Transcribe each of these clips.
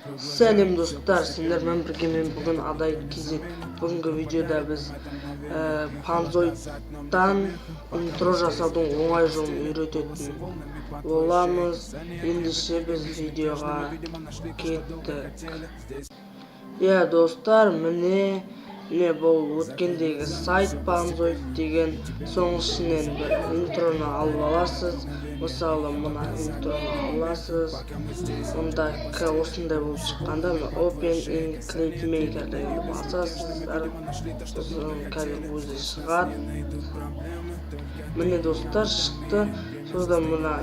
Сәлем, достар! Сендермен бірге мен бүгін Адай KZ. Бүгінгі видеода біз Панзоидтан интро жасаудың оңай жолын үйрететін боламыз. Ендеше біз видеоға кеттік. Иә, достар, міне, бұл өткендегі сайт Панзоид деген. Соның ішінен бір интроны алып аласыз. Мысалы, мына интроны аласыз. Мұнда осындай болып шыққанда, мына «Open in Clip Maker» дегенді басасыздар. Сосын қазір өзі шығады. Міне, достар, шықты. Содан мына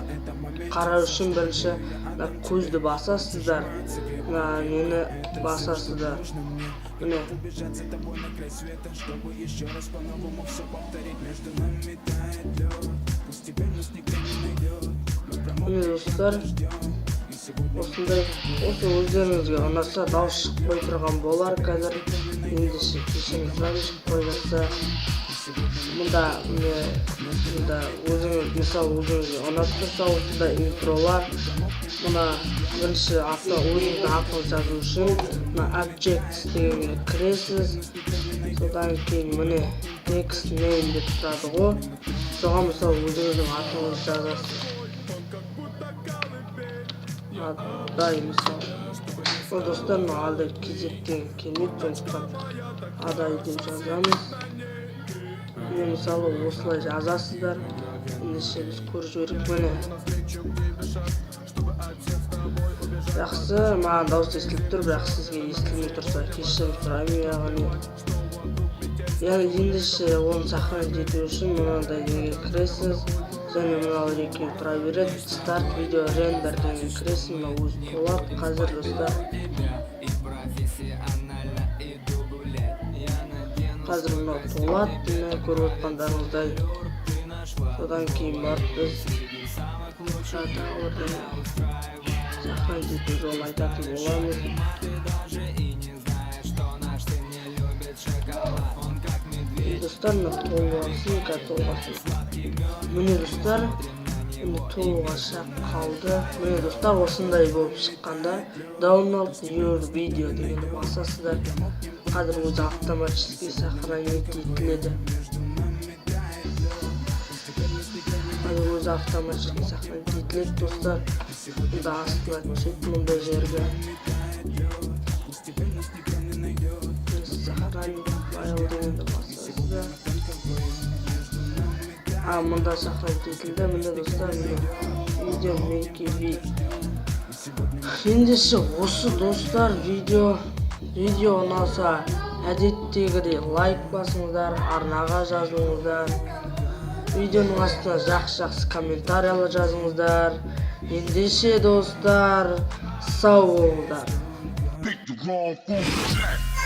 қарау үшін бірінші мына көзді басасыздар, мына нені басасыздар, міне. Убежать за тобой на край света, чтобы еще раз по-новому все повторить. Между нами тает лед. Пусть теперь нас никто не найдет. Мы промокнем Міне, достар, дождем. И сегодня осындай. Осы өздеріңізге ұнаса, дауыс шықпай тұрған болар қазір, ендеше кешірім сұраймын шықпай жатса. Мұнда, міне, мұнда өзіңіз, мысалы, өзіңізге ұнап тұрса осындай интролар, мына бірінші аты, өзіңіздің атыңызды жазу үшін мына «Objects» дегенге кіресіз. Содан кейін, міне, «Text name» деп тұрады ғой, соған, мысалы, өзіңіздің атыңызды жазасыз, Адай, мысалы. Ол, достар, мына Адай KZ деген келмейді, сондықтан Адай деп жазамыз. Міне, мысалы, осылай жазасыздар. Ендеше біз көріп жіберейік. Міне, жақсы, маған дауыс естіліп тұр, бірақ сізге естілмей тұрса, кешірім сұраймын. Яғни, ендеше оны сохранить ету үшін мынандай неге кіресіз және мыналар екеуі тұра береді. «Start video render» деген кіресіз, мына өзі толады қазір, достар. И профессионально иду гулять. Я надену Қазір мынау толады, міне, көріп отқандарыңыздай. Содан кейін барып біз тағы бірдеңе сохранить ету жолын айтатын боламыз. Даже и не знаешь, что наш сын не любит шоколад. Он как медведь. Достар, мына толып алсын, қазір толғасын. Міне, достар, міне, толуға шақ қалды. Міне, достар, осындай болып шыққанда «Download your video» дегенді басасыздар. Қазір өзі автоматически сохранить етіледі. Қазір өзі автоматически сохранить етіледі, достар. Мұнда астына түседі, мұндай жерге «Сохранить файл» дегенді басасыздар. А, мында сохранить етілді. Міне, достар, міне, видео MKV. Ендеше осы, достар, видео. Видео ұнаса, әдеттегідей лайк басыңыздар, арнаға жазылыңыздар, видеоның астына жақсы жақсы комментариялар жазыңыздар. Ендеше, достар, сау болыңыздар. Pick the wrong fool, Jack.